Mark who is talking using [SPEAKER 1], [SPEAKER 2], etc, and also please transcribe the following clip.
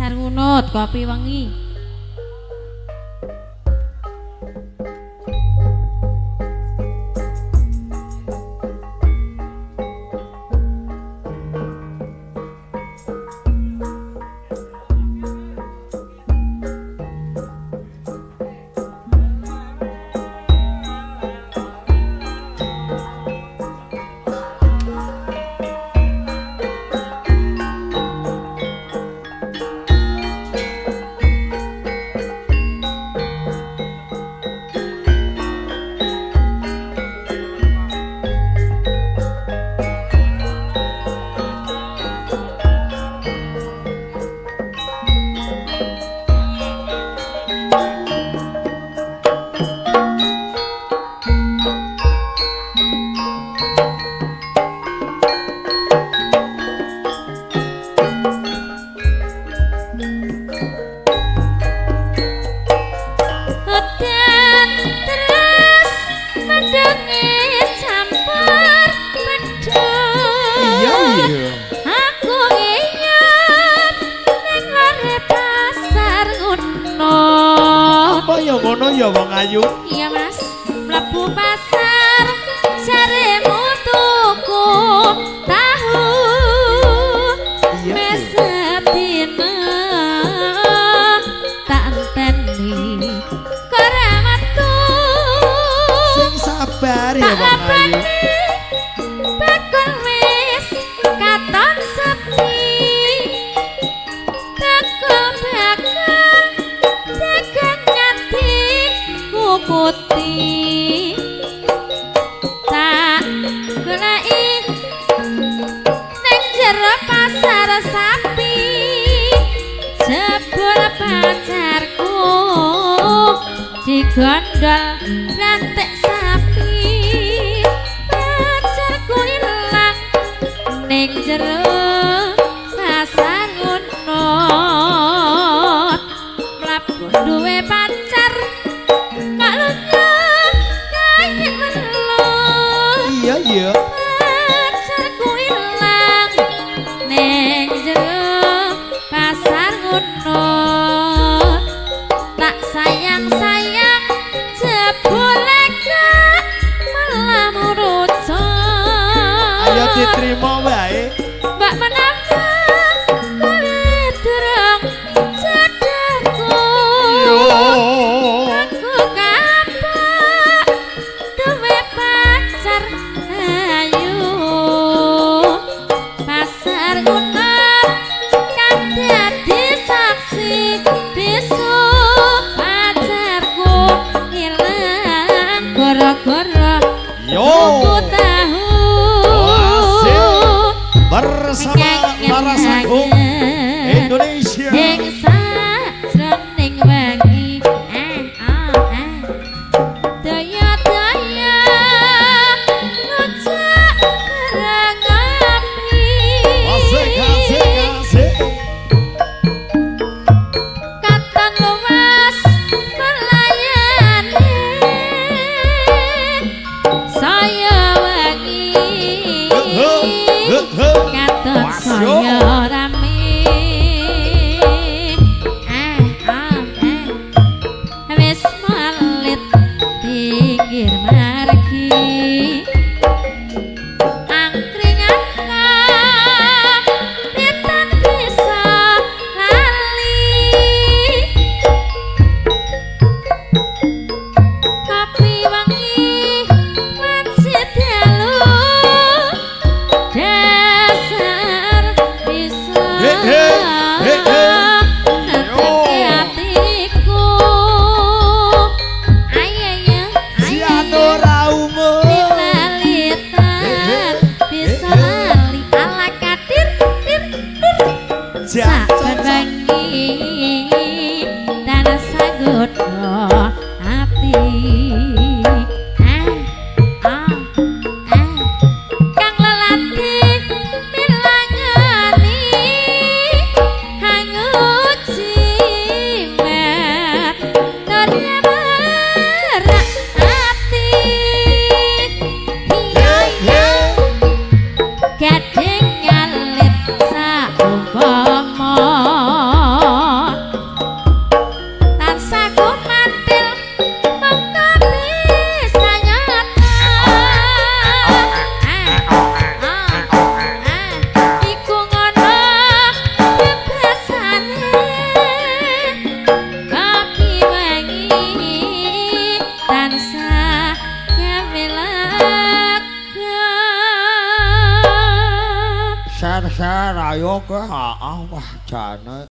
[SPEAKER 1] Pasar Ngunut kopi wengi.
[SPEAKER 2] Ya wong ayu.
[SPEAKER 1] Iya Mas, mlebu pasar jaremu tuku tahu. Iya. Sedina tak enteni ora metu.
[SPEAKER 2] Sing sabar ya wong ayu.
[SPEAKER 1] Bakul wis katon sepi. Bakul-bakul dagang putih tak goleki nang jero pasar sapi jebul pacarku digondol rantek sapi pacarku ilang ning jero pasar Ngunut mlebu duwe pacar.
[SPEAKER 2] Iya.
[SPEAKER 1] Pacarku ilang ning jero pasar Ngunut tak sayang-sayang jebule gak malah murucut.
[SPEAKER 2] Ayo diterima wae.
[SPEAKER 1] Mbak menawa kowe durung jodohku. Aku kapok duwe pacar ayu. Pasar Ngunut kang dadi saksi bisu pacarku ilang gara-gara tuku tahu.
[SPEAKER 2] Bersama Laras Agung Indonesia.
[SPEAKER 1] Ing sajroning wengi daya-daya ngejak bareng api.
[SPEAKER 2] Asik asik asik.
[SPEAKER 1] Katon luas melayani saya wengi. Katon saya rame. Wis malit pinggir margi angkringan kapitan bisa lali. Kopi wangi wanci dalu dasar bisa netepke atiku. Ayo lalitan bisa lali ala kadir dir dir saben wengi tansah nggodha ati. Kang lelati milangani hangut jimat nurnya merak ati. Iya iya gading ngalit saumpama.
[SPEAKER 3] Share-share ayo ke. Heeh, wah jane.